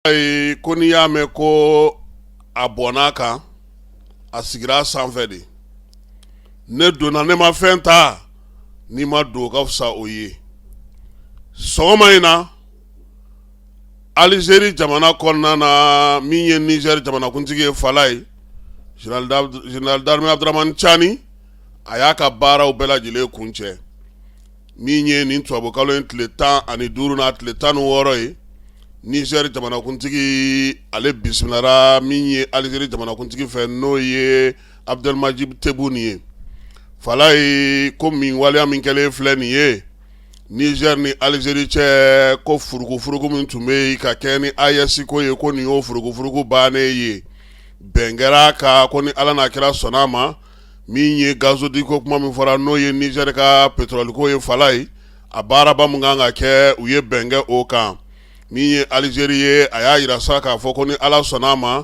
Ayi, ko n'i y'a mɛn ko a bɔnna a kan, a sigira a sanfɛ de. Ne donna, ne ma fɛn ta. N'i ma don, o ka fisa o ye. Sɔgɔma in na, Alizeri jamana kɔnɔna na, min ye Nizɛri jamanakuntigi ye, Falaye, général d'armée Abdramani Cani, a y'a ka baaraw bɛɛ lajɛlen kuncɛ. Min ye nin tubabukalo in tile 15 n'a tile 16 ye, Nizɛri jamanakuntigi, ale bisimilara min ye Alizeri jamanakuntigi fɛ, n'o ye Abdelmadjid Tebboune ye. Falaye, ko min waleya min kɛlen filɛ nin ye Nizɛri ni Alizeri cɛ, ko furukufuruku min tun bɛ yen ka kɛ ni AES ko ye, ko nin y'o furukufuruku bannen ye. Bɛn kɛra a kan ko ni Ala n'a kira sɔnna a ma, min ye gazoduc ko kuma min fɔra, n'o ye Nizɛri ka pétrole ko ye, Falaye, a baaraba min kan ka kɛ, u ye bɛn kɛ o kan. Min ye Alizeri ye, a y'a jira sa k'a fɔ ko ni Ala sɔnna a ma,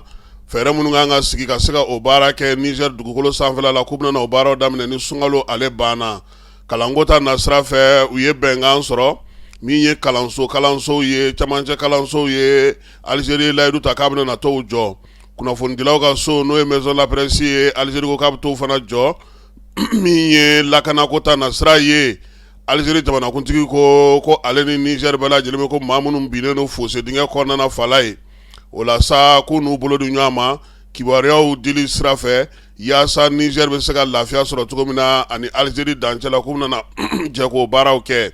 fɛɛrɛ minnu kan ka sigi ka se ka o baara kɛ Nizɛri dugukolo sanfɛla la, k'u bɛna o baaraw daminɛ ni sunkalo ale banna. Kalanko ta nasira fɛ, u ye bɛnkan sɔrɔ. Min ye kalansow ye, camancɛ kalansow ye, Alizeri ye layidu ta k'a bɛna na t'o jɔ. Kunnafonidilaw ka so, n'o ye Maison de la Presse ye, Alizeri ko k'a bɛ t'o fana jɔ. Min ye lakanako ta nasira ye, Alizeri jamanakuntigi ko ale ni Nizɛri bɛɛ lajɛlen bɛ ko maa minnu binnen don fossé dingɛ kɔnɔna na, Falaye, o la sa, k'u n'u bolo di ɲɔgɔn ma kibaruyaw dili sira fɛ, yaasa Nizɛri bɛ se ka lafiya sɔrɔ cogo min na ani Alizeri dancɛ la, k'u bɛna jɛ k'o baaraw kɛ.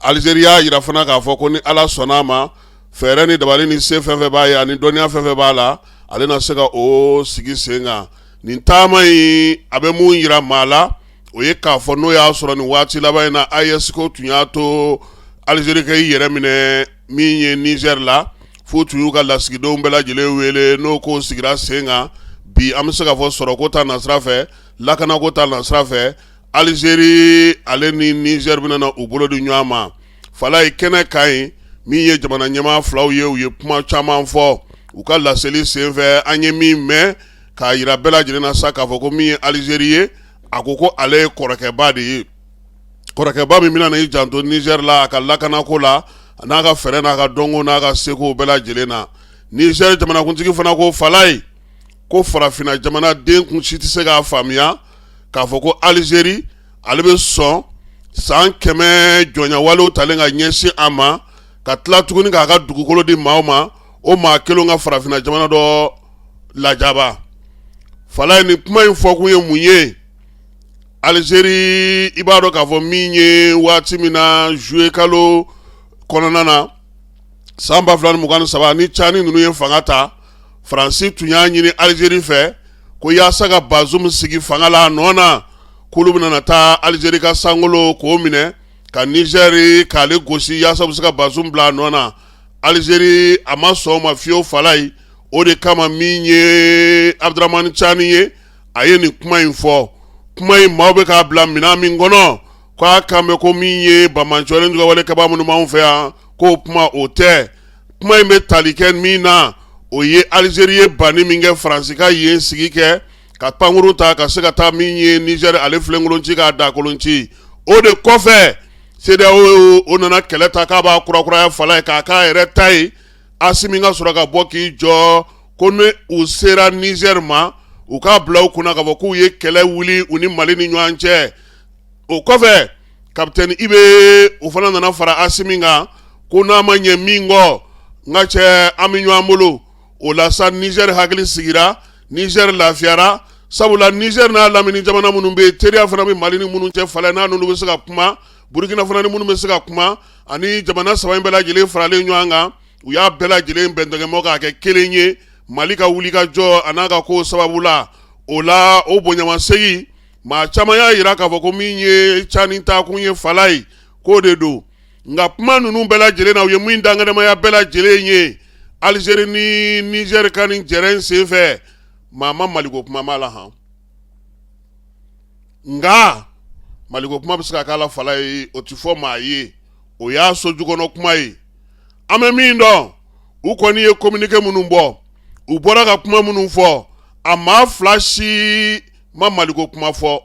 Alizeri y'a jira fana k'a fɔ ko ni Ala sɔnna a ma, fɛɛrɛ ni dabali ni se fɛn fɛn b'a ye ani dɔnniya fɛn fɛn b'a la, ale na se ka o sigi sen kan. Nin taama in, a bɛ mun jira maa la, o ye k'a fɔ n'o y'a sɔrɔ nin waati laban in na, AES ko tun y'a to Alizeri ka i yɛrɛ minɛ min ye Nizɛri la, f'u tun y'u ka lasigidenw bɛɛ lajɛlen wele, n'o ko sigira sen kan bi, an bɛ se k'a fɔ sɔrɔko ta nasira fɛ, lakanako ta nasira fɛ, Alizeri ale ni Nizɛri bɛna na u bolo di ɲɔgɔn ma. Falaye, kɛnɛ kan yen, min ye jamana ɲɛmaa filaw ye, u ye kuma caman fɔ u ka laseli senfɛ. An ye min mɛn k'a jira bɛɛ lajɛlen na sa k'a fɔ ko min ye Alizeri ye, a ko ale ye kɔrɔkɛba de ye, kɔrɔkɛba min bɛna na i janto Nizɛri la, a ka lakanako la, a n'a ka fɛɛrɛ n'a ka dɔnko n'a ka seko bɛɛ lajɛlen na. Nizɛri jamanakuntigi fana ko, Falaye, ko farafinna jamanaden kun si tɛ se k'a faamuya k'a fɔ ko Alizeri ale bɛ sɔn san 100 jɔnyawalew talen ka ɲɛsin a ma, ka tila tuguni k'a ka dugukolo di maaw ma, o maa kelen ka farafinna jamana dɔ lajaba. Falaye, nin kuma in fɔkun ye mun ye? Alizeri, i b'a dɔn k'a fɔ min ye waati min na, juillet kalo kɔnɔna na san 2023, ni Cani ninnu ye fanga ta, Faransi tun y'a ɲini Alizeri fɛ ko yaasa ka Bazoum sigi fanga la a nɔ na, k'olu bɛna taa Alizeri ka sankolo k'o minɛ ka Nizɛri k'ale gosi, yaasa u bɛ se ka Bazoum bila a nɔ na. Alizeri a ma sɔn o ma fiyewu. Falaye, o de kama min ye Abdramani Cani ye, a ye nin kuma in fɔ. Kuma in, maaw bɛ k'a bila minɛn min kɔnɔ, k'a kan bɛ ko min ye banbaanciwale jugawale kɛbaa minnu b'anw fɛ yan, k'o kuma o tɛ. Kuma in bɛ tali kɛ min na, o ye Alizeri ye banni min kɛ Faransi ka yen sigi kɛ ka pankurun ta ka se ka taa min ye Nizɛri ale filenkolon ci k'a dakolon ci. O de kɔfɛ, CEDEAO o nana kɛlɛ ta k'a b'a kurakuraya, Falaye, k'a k'a yɛrɛ ta ye. Asimi ka sɔrɔ ka bɔ k'i jɔ ko ni u sera Nizɛri ma, u k'a bila u kunna k'a fɔ k'u ye kɛlɛ wuli u ni Mali ni ɲɔgɔn cɛ. O kɔfɛ, Capitaine IB o fana nana fara Asimi kan ko n'a ma ɲɛ min kɔ, n ka cɛ, an bɛ ɲɔgɔn bolo. O la sa, Nizɛri hakili sigira, Nizɛri lafiyara, sabula Nizɛri n'a lamini jamana minnu bɛ yen, teriya fana bɛ Mali ni minnu cɛ, Falaye, n'a n'olu bɛ se ka kuma, Burukina fana ni minnu bɛ se ka kuma, ani jamana saba in bɛɛ lajɛlen faralen ɲɔgɔn kan, u y'a bɛɛ lajɛlen bɛntɛgɛmɔ k'a kɛ kelen ye Mali ka wuli ka jɔ a n'a ka ko sababu la. O la, o bonyamasegin, maa caman y'a jira k'a fɔ ko min ye Cani taakun ye, Falaye, k'o de don. Nka kuma ninnu bɛɛ lajɛlen na, u ye min dankɛnɛmaya bɛɛ lajɛlen ye, Alizeri ni Nizɛri ka nin jɛrɛ in senfɛ, maa ma Maliko kuma m'a la han. Nka Maliko kuma bɛ se ka k'a la, Falaye, o tɛ fɔ maa ye, o y'a so jukɔnɔ kuma ye. An bɛ min dɔn, u kɔni ye communiqué minnu bɔ, u bɔra ka kuma minnu fɔ, a maa fila si ma Maliko kuma fɔ.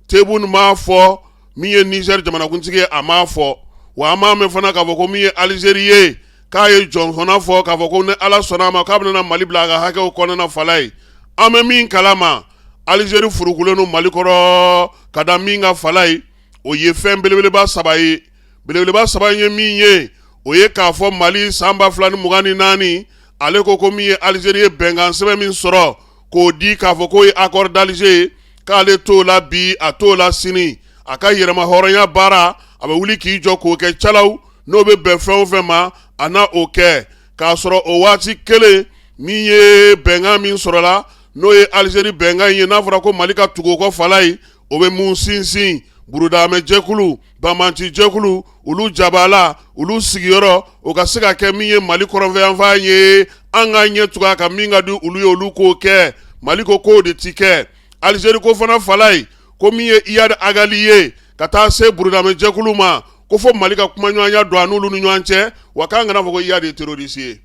Tebboune m'a fɔ, min ye Nizɛri jamanakuntigi ye, a m'a fɔ. Wa an m'a mɛn fana k'a fɔ ko min ye Alizeri ye k'a ye jɔnfɔna fɔ k'a fɔ ko ni Ala sɔnna a ma k'a bɛna Mali bila a ka hakɛw kɔnɔna na Falaye an bɛ min kalama Alizeri furukulen don Mali kɔrɔ ka da min kan Falaye o ye fɛn belebeleba saba ye belebeleba saba in ye min ye o ye k'a fɔ Mali san 2024 ale ko ko min ye Alizeri ye bɛnkan sɛbɛn min sɔrɔ k'o di k'a fɔ k'o ye accord d'Alger ye k'ale t'o la bi a t'o la sini a ka yɛrɛmahɔrɔnya baara a bɛ wuli k'i jɔ k'o kɛ calaw n'o bɛ bɛn fɛn o fɛn ma a na o kɛ k'a sɔrɔ o waati kelen min ye bɛnkan min sɔrɔla n'o ye Alizeri bɛnkan ye n'a fɔra ko Mali ka tugu o kɔ Falaye o bɛ mun sinsin burudamɛ jɛkulu banbaanci jɛkulu olu jabala olu sigiyɔrɔ o ka se ka kɛ min ye Mali kɔrɔnfɛyanfan ye an ka ɲɛ tugu a kan min ka di olu ye olu k'o kɛ Mali ko k'o de ti kɛ Alizeri ko fana Falaye ko min ye Iyad Ag Ghali ye ka taa se burudamɛ jɛkulu ma ko fo Mali ka kumaɲɔgɔnya don a n'olu ni ɲɔgɔn cɛ wa k'an kana fɔ ko Iyad ye terroriste ye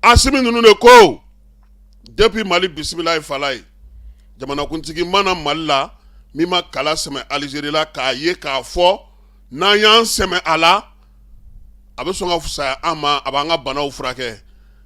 Asimi ninnu de ko depuis Mali bisimila ye Falaye jamanakuntigi ma na Mali la min ma kala sɛmɛ Alizeri la k'a ye k'a fɔ n'an y'an sɛmɛ a la a bɛ sɔn ka fisaya an ma a b'an ka banaw furakɛ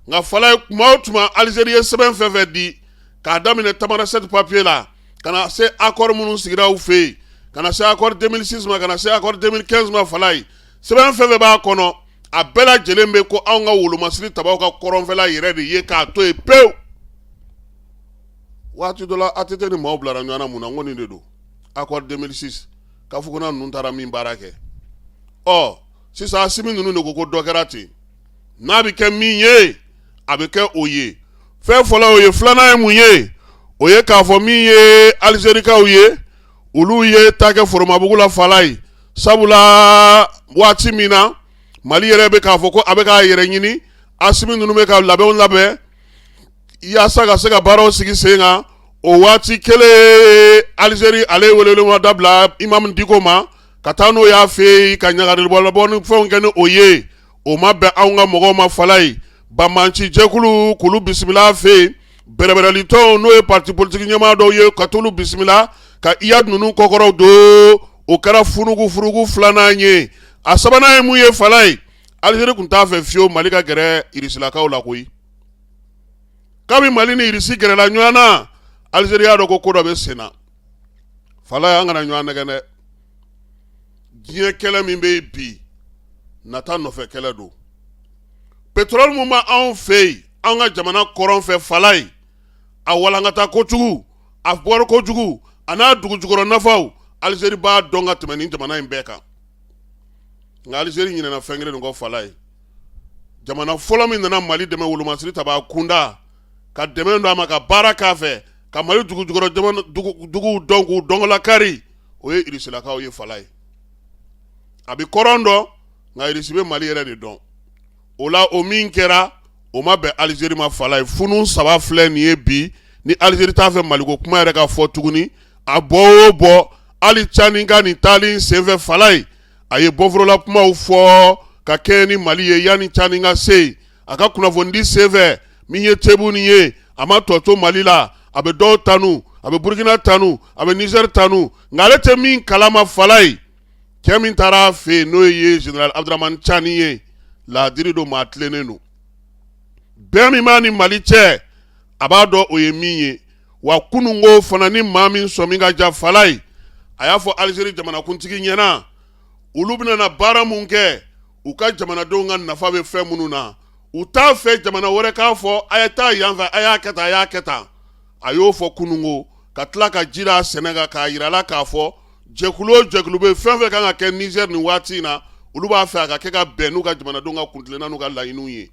nka Falaye tuma o tuma Alizeri ye sɛbɛn fɛn fɛn di k'a daminɛ Tamanrasset papier la ka na se accord minnu sigira u fɛ yen ka na se accord 2006 ma ka na se accord 2015 ma Falaye sɛbɛn fɛn fɛn b'a kɔnɔ a bɛɛ lajɛlen bɛ ko anw ka wolomasiri tabaw ka kɔrɔnfɛla yɛrɛ de ye k'a to yen pewu waati dɔ la ATT ni maaw bilara ɲɔgɔn na mun na n ko nin de don accord 2006 Kafukona ninnu taara min baara kɛ ɔ sisan Asimi ninnu de ko ko dɔ kɛra ten n'a bɛ kɛ min ye a bɛ kɛ o ye fɛn fɔlɔ o ye filanan ye mun ye o ye k'a fɔ min ye Alizerikaw ye olu ye ta kɛ Foromabugu la Falaye sabula waati min na Mali yɛrɛ bɛ k'a fɔ ko a bɛ k'a yɛrɛ ɲini Asimi ninnu bɛ ka labɛnw labɛn yaasa ka se ka baaraw sigi sen kan o waati kelen Alizeri ale ye weleweleda bila Imam Diko ma ka taa n'o y'a fɛ yen ka ɲagaribɔ ni fɛnw kɛ ni o ye o ma bɛn anw ka mɔgɔw ma Falaye banbaanci jɛkulu k'olu bisimila fɛ yen bɛrɛbɛrɛlitɔnw n'o ye parti politique ɲɛmaa dɔw ye ka t'olu bisimila ka Iyad ninnu kɔkɔrɔ don o kɛra furugu furugu filanan ye a sabanan ye mun ye Falaye Alizeri tun t'a fɛ fiyewu Mali ka gɛrɛ Irisilakaw la koyi kabi Mali ni Irisi gɛrɛla ɲɔgɔn na Alizeri y'a dɔn ko ko dɔ bɛ sen na Falaye an kana ɲɔgɔn nɛgɛn dɛ diɲɛ kɛlɛ min bɛ yen bi nata nɔfɛ kɛlɛ don pétrole min bɛ anw fɛ yen an ka jamana kɔrɔn fɛ Falaye a walankata kojugu a bɔra kojugu a n'a dugu jukɔrɔ nafaw Alizeri b'a dɔn ka tɛmɛ nin jamana in bɛɛ kan nka Alizeri ɲinɛna fɛn kelen kɔ Falaye jamana fɔlɔ min nana Mali dɛmɛ wolomasiri tabaa kunda ka dɛmɛ don a ma ka baara k'a fɛ ka Mali dugu jukɔrɔ duguw dɔn k'u dɔnkɔlakari o ye Irisilakaw ye Falaye a bɛ kɔrɔn dɔn nka Irisi bɛ Mali yɛrɛ de dɔn o la o min kɛra o ma bɛn Alizeri ma Falaye funu saba filɛ nin ye bi ni Alizeri t'a fɛ Maliko kuma yɛrɛ ka fɔ tuguni a bɔ o bɔ hali Cani ka nin taali senfɛ Falaye a ye bɔforola kumaw fɔ ka kɛɲɛ ni Mali ye yanni Cani ka se yen a ka kunnafonidi senfɛ min ye Tebboune ye a ma tɔ to Mali la a bɛ dɔw tanu a bɛ Burukina tanu a bɛ Nizɛri tanu nka ale tɛ min kalama Falaye cɛ min taara a fɛ yen n'o ye général Abdramane Cani ye laadiri don maa tilennen don bɛn min b'a ni Mali cɛ a b'a dɔn o ye min ye wa kununko fana ni maa min sɔmi ka ja Falaye a y'a fɔ Alizeri jamanakuntigi ɲɛna olu bɛna na baara mun kɛ u ka jamanadenw ka nafa bɛ fɛn minnu na u t'a fɛ jamana wɛrɛ k'a fɔ a ye taa yan fɛ a y'a kɛ tan a y'a kɛ tan a y'o fɔ kununko ka tila ka ji da sɛnɛ kan k'a yira la k'a fɔ jɛkulu o jɛkulu bɛ fɛn fɛn kan ka kɛ Nizɛri nin waati in na olu b'a fɛ a ka kɛ ka bɛn n'u ka jamanadenw ka kuntilenna n'u ka laɲiniw ye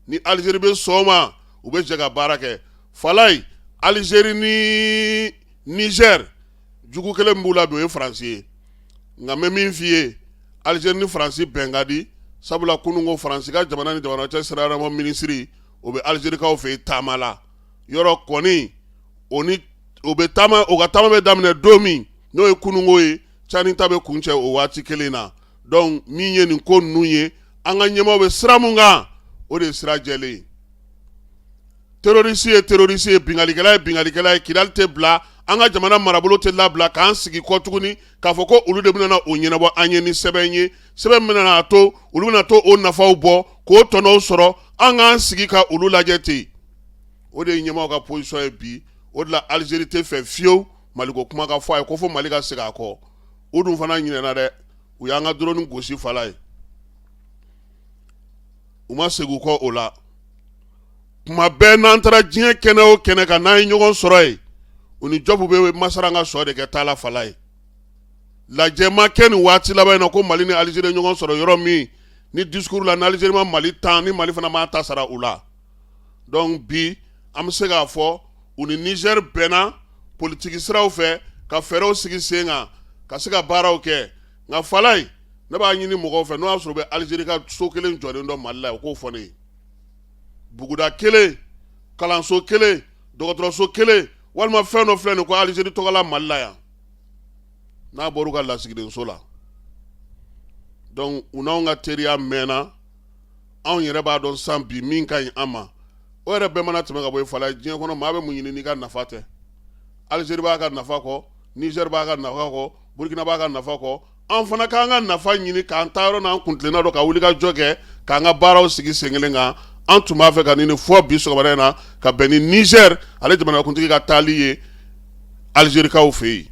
ni Alizeri bɛ sɔn o ma u bɛ jɛ ka baara kɛ Falaye Alizeri ni Nizɛri jugu kelen min b'u la bi o ye Faransi ye nka n bɛ min f'i ye Alizeri ni Faransi bɛn ka di sabula kununko Faransi ka jamana ni jamana cɛ sirabɔ minisiri o bɛ Alizerikaw fɛ yen taama la yɔrɔ kɔni o ni o bɛ taama o ka taama bɛ daminɛ don min n'o ye kununko ye Cani ta bɛ kuncɛ o waati kelen na donc min ye nin ko ninnu ye an ka ɲɛmaaw bɛ sira mun kan o de ye sira jɛlen ye. Terroriste ye terroriste ye, binkalikɛla ye binkalikɛla ye. Kidali tɛ bila, an ka jamana marabolo tɛ labila k'an sigi kɔ tuguni k'a fɔ ko olu de bɛna o ɲɛnabɔ an ye ni sɛbɛn ye, sɛbɛn min bɛna a to olu bɛna to o nafaw bɔ k'o tɔnɔw sɔrɔ, an k'an sigi ka olu lajɛ ten. O de ye ɲɛmaaw ka position ye bi. O de la Algérie tɛ fɛ fiyewu Maliko kuma ka fɔ a ye, ko fo Mali ka segin a kɔ. U dun fana ɲinɛna dɛ, u y'an ka drone gosi Falaye, u ma segin u kɔ o la. Kuma bɛɛ n'an taara diɲɛ kɛnɛ o kɛnɛ kan, n'an ye ɲɔgɔn sɔrɔ yen, u ni Jɔpu bɛ masara ka sɔ de kɛ taa la Falaye. Lajɛ ma kɛ nin waati laban in na ko Mali ni Algérie ɲɔgɔn sɔrɔ yɔrɔ min ni discours la, ni Algérie ma Mali tan, ni Mali fana m'a ta sara u la. Donc bi an bɛ se k'a fɔ u ni Niger bɛnna politiki siraw fɛ ka fɛɛrɛw sigi sen kan ka se ka baaraw kɛ. Nka Falaye, ne b'a ɲini mɔgɔw fɛ, n'o y'a sɔrɔ u bɛ Algérie ka so kelen jɔlen dɔn Mali la, u k'o fɔ ne ye. Buguda kelen, kalanso kelen, dɔgɔtɔrɔso kelen, walima fɛn dɔ filɛ nin ko Algérie tɔgɔ la Mali la yan, n'a bɔra u ka lasigidenso la. Donc u n'anw ka teriya mɛnna, anw yɛrɛ b'a dɔn san bi min ka ɲi an ma. O yɛrɛ bɛɛ mana tɛmɛ ka bɔ yen, Falaye, diɲɛ kɔnɔ maa bɛ mun ɲini n'i ka nafa tɛ? Algérie b'a ka nafa kɔ, Niger b'a ka nafa kɔ, Burkina b'a ka nafa kɔ. An fana k'an ka nafa ɲini, k'an taa yɔrɔ n'an kuntilenna dɔn, ka wuli ka jɔ kɛ, k'an ka baaraw sigi sen kelen kan. An tun b'a fɛ ka nin fɔ bi sɔgɔmada in na ka bɛn ni Niger ale jamanakuntigi ka taali ye Algérikaw fɛ yen.